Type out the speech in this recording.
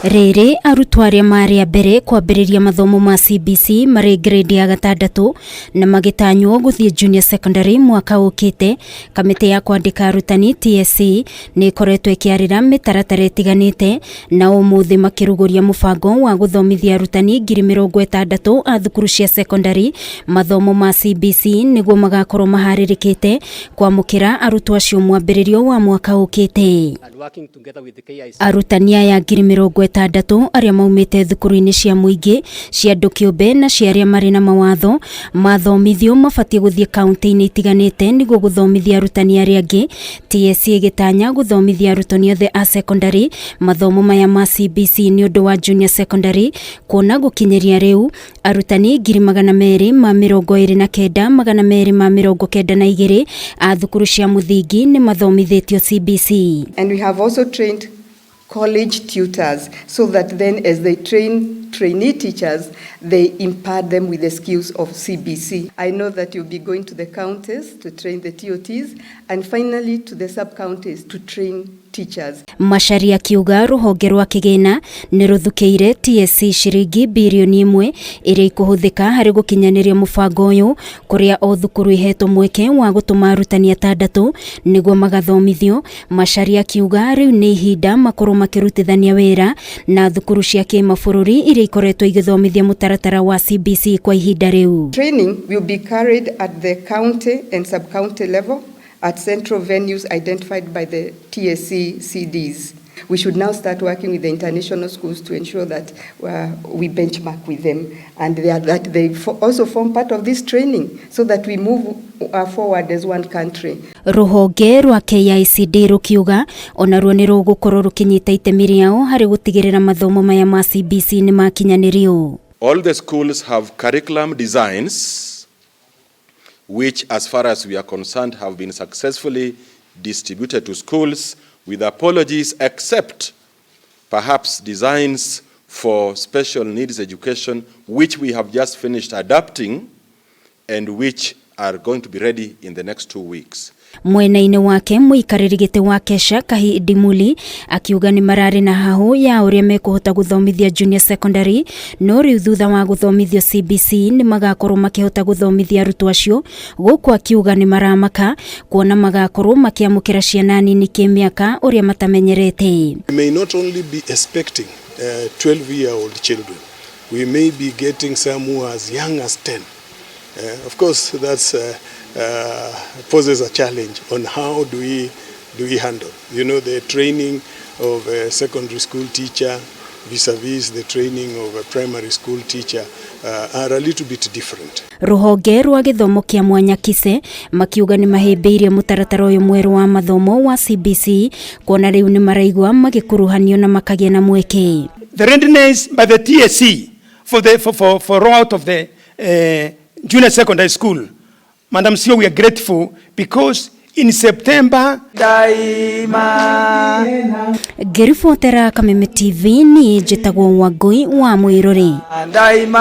Rĩrĩ arutwo arĩa marĩ a mbere kwambĩrĩria mathomo ma CBC marĩ grade ya gatandatũ na magĩtanywo gũthiĩ junior secondary mwaka ũkĩte. Kamĩtĩ ya kwandĩka arutani TSC nĩ ĩkoretwo ĩkĩarĩra mĩtaratara ĩtiganĩte, na ũmũthĩ makĩrugũria mũbango wa gũthomithia arutani 60,000 a thukuru cia secondary mathomo ma CBC nĩguo magakorwo maharĩrĩkĩte kwamũkĩra arutwo acio mwambĩrĩrio wa mwaka ũkĩte. Arutani aya 60,000 arĩa maumĩte thukuru-inĩ cia mũingĩ, cia andũ kĩũmbe na cia arĩa marĩ na mawatho mathomithio mabatiĩ gũthiĩ kaunti-inĩ itiganĩte nĩguo gũthomithia arutani arĩa angĩ. TSC ĩgĩtanya gũthomithia arutani othe a secondary mathomo maya ma CBC nĩ ũndũ wa junior secondary, kuona gũkinyĩria rĩu arutani 229,292 a thukuru cia mũthingi nĩ mathomithĩtio CBC. And we have also trained college tutors so that then as they train trainee teachers, they impart them with the skills of CBC. I know that you'll be going to the counties to train the TOTs and finally to the sub-counties to train teachers. Macharia akiuga rũhonge rwa kĩgĩna nĩ rũthukĩire TSC ciringi 1 birioni ĩrĩa ikũhũthĩka harĩ gũkinyanĩria mũbango ũyũ, kũrĩa o thukuru ihetwo mweke wa gũtũma arutani atandatũ nĩguo magathomithio. Macharia akiuga rĩu nĩ ihinda makorwo makĩrutithania wĩra na thukuru cia kĩmabũrũri iria ikoretwo igĩthomithia mũtaratara wa CBC kwa ihinda rĩu. Training will be carried at the county and sub-county level at central venues identified by the TSC CDs. We should now start working with the international schools to ensure that we benchmark with them and that they also form part of this training so that we move forward as one country. Rũhonge rwa KICD rũkiuga onaruo nĩ rũgũkorwo rũkĩnyita itemi rĩao harĩ gũtigĩrĩra mathomo maya ma CBC nĩ makinyanĩrio. All the schools have curriculum designs which, as far as we are concerned, have been successfully distributed to schools with apologies, except perhaps designs for special needs education, which we have just finished adapting and which are going to be ready in the next 2 weeks. Mwena-inĩ wake, mũikarĩri gĩtĩ wa KESSHA Kahi Ndimuli akiuga nĩ mararĩ na hahũ ya ũrĩa mekũhota gũthomithia junior secondary, no rĩu thutha wa gũthomithio CBC nĩ magakorwo makĩhota gũthomithia arutwo acio. Gũkũ akiuga nĩ maramaka kuona magakorwo makĩamũkĩra ciana nini kĩmĩaka ũrĩa matamenyerete. We may not only be expecting 12-year-old children, we may be getting some who are as young as 10. Of course, that's poses a challenge on how do we handle. The training of a secondary school teacher vis-a-vis the training of a primary school teacher are a little bit different. Rũhonge rwa gĩthomo kĩa mwanya KISE makiuga nĩ mahĩmbĩirie mũtaratara ũyũ mwerũ wa mathomo wa CBC, kuona rĩu nĩ maraigua magĩkuruhanio na makagĩa na mweke. The readiness by the TSC for the for rollout of the junior secondary school. Madam CEO, we are grateful because in September Daima. Ngĩribotera Kameme TV, niĩ njĩtagwo Wangũi wa Mwĩrũrĩ. Daima.